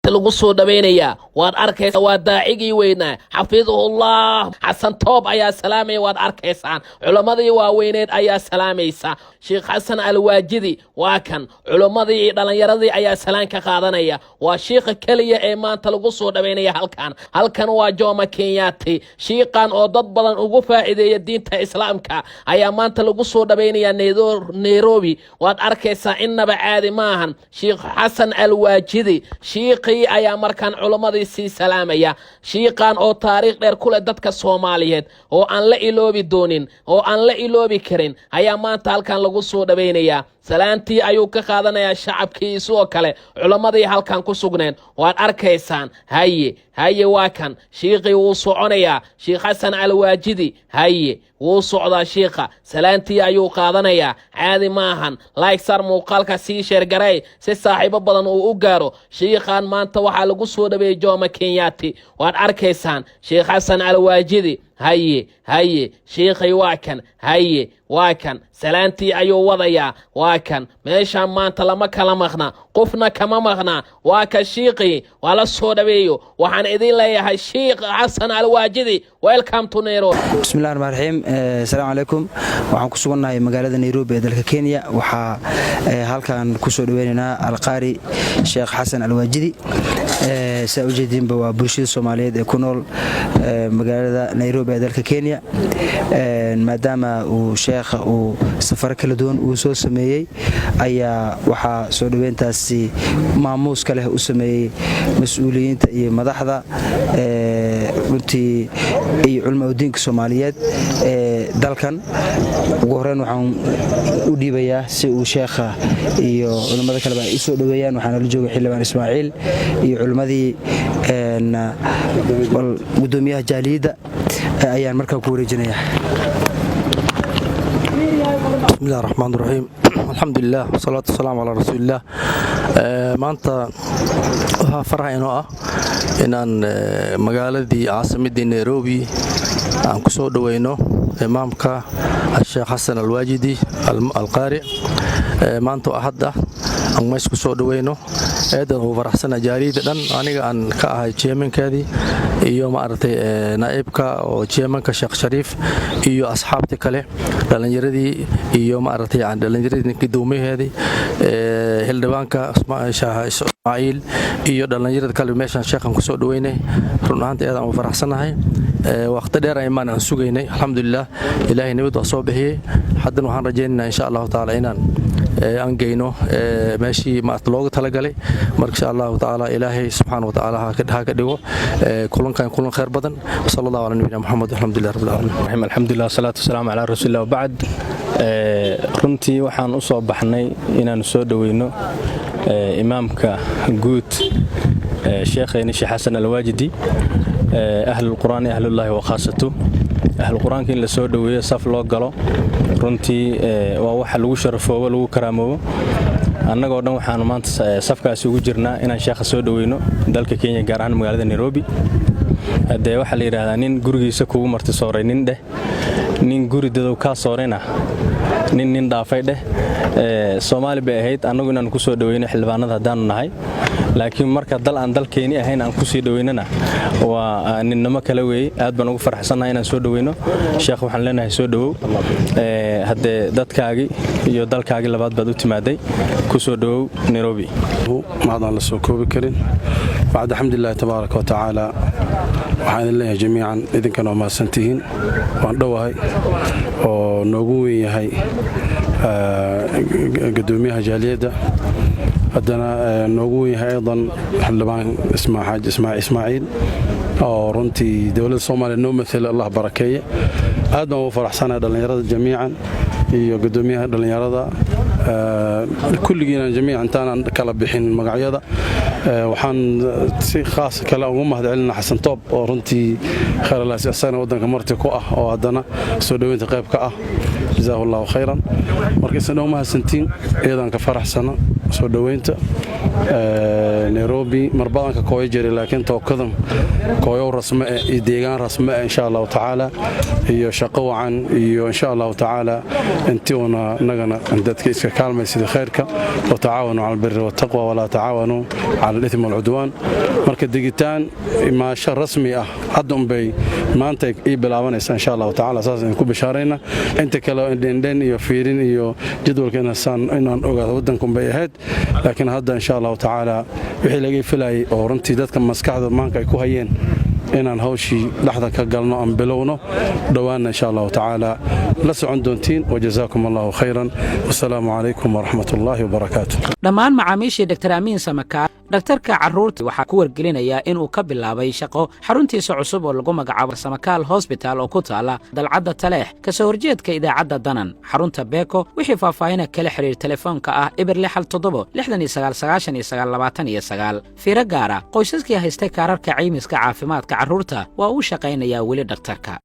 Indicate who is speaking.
Speaker 1: Lagu soo dhawaynayaa, waad arkaysaa, waa daacigii weynaa, xafidahullah. Xasan Toob ayaa salaamaya, waad arkaysaan. Culammadii waaweyneed ayaa salaamaysa. Sheekh Xasan Alwaajidi waa kan. Culammadii iyo dhallinyaradii ayaa salaan ka qaadanaya. Waa shiikha keliya ee maanta lagu soo dhawaynaya halkan. Halkan waa Jomo Kenyatta. Shiiqan oo dad badan ugu faa'iideeya diinta Islaamka ayaa maanta lagu soo dhawaynaya Nairobi. Waad arkaysaa, innaba caadi maahan. Sheikh Xasan Alwaajidi, shiiqii ayaa markaan culammadii sii salaamaya. Shiiqan oo taariikh dheer ku leh dadka Soomaaliyeed oo aan la iloobi doonin oo aan la iloobi karin ayaa maanta halkan lagu soo dhawaynayaa. Salaantii ayuu ka qaadanayaa shacabkii, sidoo kale culammadii halkan ku sugneen, waad arkaysaan. Haye, haye, waa kan shiiqii, wuu soconayaa. Sheikh Xasan Alwaajidi, haye, wuu socdaa shiikha, salaantii ayuu qaadanayaa. Caadi maahan. Like saar muuqaalka, sii share garay si saaxiibo badan uu u gaaro. Shiikhan maanta waxaa lagu soo dhaweeyey Jomo Kenyatta, waad arkaysaan. Sheikh Xasan Alwaajidi, haye, haye, shiikhii waa kan. Haye, waa kan, salaantii ayuu wadayaa. Waa kan. Meeshaan maanta lama kala maqna, qofna kama maqna. Waa ka shiiqii, waa la soo dhaweeyo. Waxaan idin leeyahay, Shiikh Xasan Alwaajidi, welcome to Nairobi.
Speaker 2: Bismillahi raxmaan raxiim. Asalaamu calaykum. Waxaan ku sugannahay magaalada Nairobi ee dalka Kenya. Waxaa halkan ku soo dhaweynaynaa Alqaari Sheekh Xasan Alwaajidi. Saa ujeediinba, waa bulshada Soomaaliyeed ee ku nool magaalada Nairobi ee dalka Kenya. Maadaama uu sheekha uu safaro kala duwan uu soo sameeyey, ayaa waxaa soo dhoweyntaasi maamuuska leh u sameeyey mas-uuliyiinta iyo madaxda runtii iyo culmaa udiinka Soomaaliyeed ee dalkan. Ugu horeyn waxaan u dhiibayaa si uu sheekha iyo culimmada kaleba ay u soo dhoweeyaan. Waxaana la jooga Xildhibaan Ismaaciil iyo culimmadii. Gudoomiyaha jaaliyadda ayaan markaa ku wareejinaya.
Speaker 3: Bismillahi raxmaan raxiim. Alxamdulilah, wasalaatu wasalaamu calaa rasuuliillah. Maanta waxaa farax inoo ah inaan magaaladii caasimadii Nairobi aan ku soo dhoweyno imaamka Sheekh Xasan Alwaajidi Alqaari. Maanta oo Axad ah aan meesha ku soo dhoweyno, aadaan ugu faraxsana. Jaaliyadda dhan, aniga aan ka ahay chairmankeedii iyo maaragtay naa'ibka oo chairmanka Sheekh Shariif iyo asxaabtii kale, dhallinyaradii iyo maaragtay dhallinyaradii gudoomiyaheedii, xildhibaanka Ismaaciil iyo dhallinyarada kale, meeshaan sheekhan ku soo dhoweynay. Run ahaantii aadaan ugu faraxsanahay. Waqti dheer imaan aan sugaynay. Alxamdulilah, Ilaahay nabad waa soo bixiyey. Haddana waxaan rajaynaynaa, insha Allahu tacaala, inaan aan geyno meeshii maarata loogu talagalay. Marka, insha Allahu tacaala, Ilaahay subxaana wa tacaala ha ka dhigo kulankan kulan khayr badan. Sala Allahu calaa nabiyina Muxamed. Alxamdulilah rabbil caalamiin.
Speaker 4: Alxamdulilah, wasalaatu wasalaamu calaa rasuulillah, wabacd. Runtii waxaan u soo baxnay inaannu soo dhoweyno imaamka guud, sheekhayni Sheekh Xasan Alwaajidi, ahlulqur'aani ahlullaahi wa khaasatu. Ahlulqur'aanka in la soo dhoweeyo, saf loo galo, runtii waa waxa lagu sharafoobo, lagu karaamoobo. Annagoo dhan waxaanu maanta safkaasi ugu jirnaa inaan sheekha soo dhoweyno dalka Kenya, gaar ahaan magaalada Nairobi. Haddee waxaa la yidhaahdaa, nin gurigiisa kugu marti sooray nin dheh, nin guri dadow kaa soorayna nin dhaafay dheh. Soomaali bay ahayd annagu inaanu ku soo dhoweyno xildhibaanada haddaanu nahay, laakiin marka dal aan dalkeeni ahayn aan kusii dhoweynana, waa ninnimo kale weeye. Aad baan ugu faraxsannahay inaan soo dhoweyno sheekh. Waxaan leenahay, soo dhowow. Haddee dadkaagii iyo dalkaagii labaad baad u timaaday. Ku soo dhowow Nairobi.
Speaker 5: Mahadaan la soo koobi karin bacd alxamdulilahi tabaaraka wa tacaala. Waxaan idin leeyahay jamiican, idinkana waa mahadsantihiin. Waan dhowahay oo noogu weyn yahay gudoomiyaha jaaliyadda, haddana noogu weyn yahay aydan xildhibaan Xaaji Ismaaciil oo runtii dowladda Soomaaliya noo maala. Allah barakeeye. Aad baan ugu faraxsanahay dhallinyarada jamiican iyo gudoomiyaha dhallinyarada kulligiina jamiican, intaanan kala bixin magacyada. Waxaan si khaas kale ugu mahadcelina Xasan Toob oo runtii khayralaasi asagana waddanka marti ku ah oo haddana soo dhoweynta qayb ka ah. Jazaahu Allahu khayran. Marka isan dhow mahadsantiin, iyadaan ka faraxsano. Soo dhoweynta Nairobi mar badanka kooyo jiray, laakiin tookadan kooyow rasme eh iyo deegaan rasme eh, insha Allahu tacaala, iyo shaqo wacan iyo insha Allahu tacaala intii una nagana dadka iska kaalmay sida khayrka. وتعاونوا على البر والتقوى ولا تعاونوا على الإثم والعدوان. Marka degitaan imaasho rasmi ah hadda unbay maanta ii bilaabanaysa, insha Allahu tacaala. Saas idinku bishaarayna. Inta kale indhendhen iyo fiirin iyo jadwalka inaan ogaado waddankunbay ahayd, laakiin hadda insha Allahu tacaala wixii laga filayay oo runtii dadka maskaxda maanka ay ku hayeen inaan hawshii dhexda ka galno, aan bilowno dhowaanna, insha Allahu tacaala, la socon doontiin. وجزاكم الله خيرا والسلام عليكم ورحمة الله وبركاته.
Speaker 6: Dhammaan macaamiishii Dr Amiin Samakaal, dhakhtarka carruurta, waxaa ku wargelinayaa inuu ka bilaabay shaqo xaruntiisa cusub oo lagu magacaabo Samakaal Hosbital oo ku taala dalcadda Taleex, ka soo horjeedka idaacadda Danan, xarunta Beeko. Wixii faahfaahina kala xidhiir telefoonka ah 0617699929. Fiiro gaara: qoysaskii haystay kaararka caymiska caafimaadka carruurta waa uu shaqaynayaa weli dhakhtarka.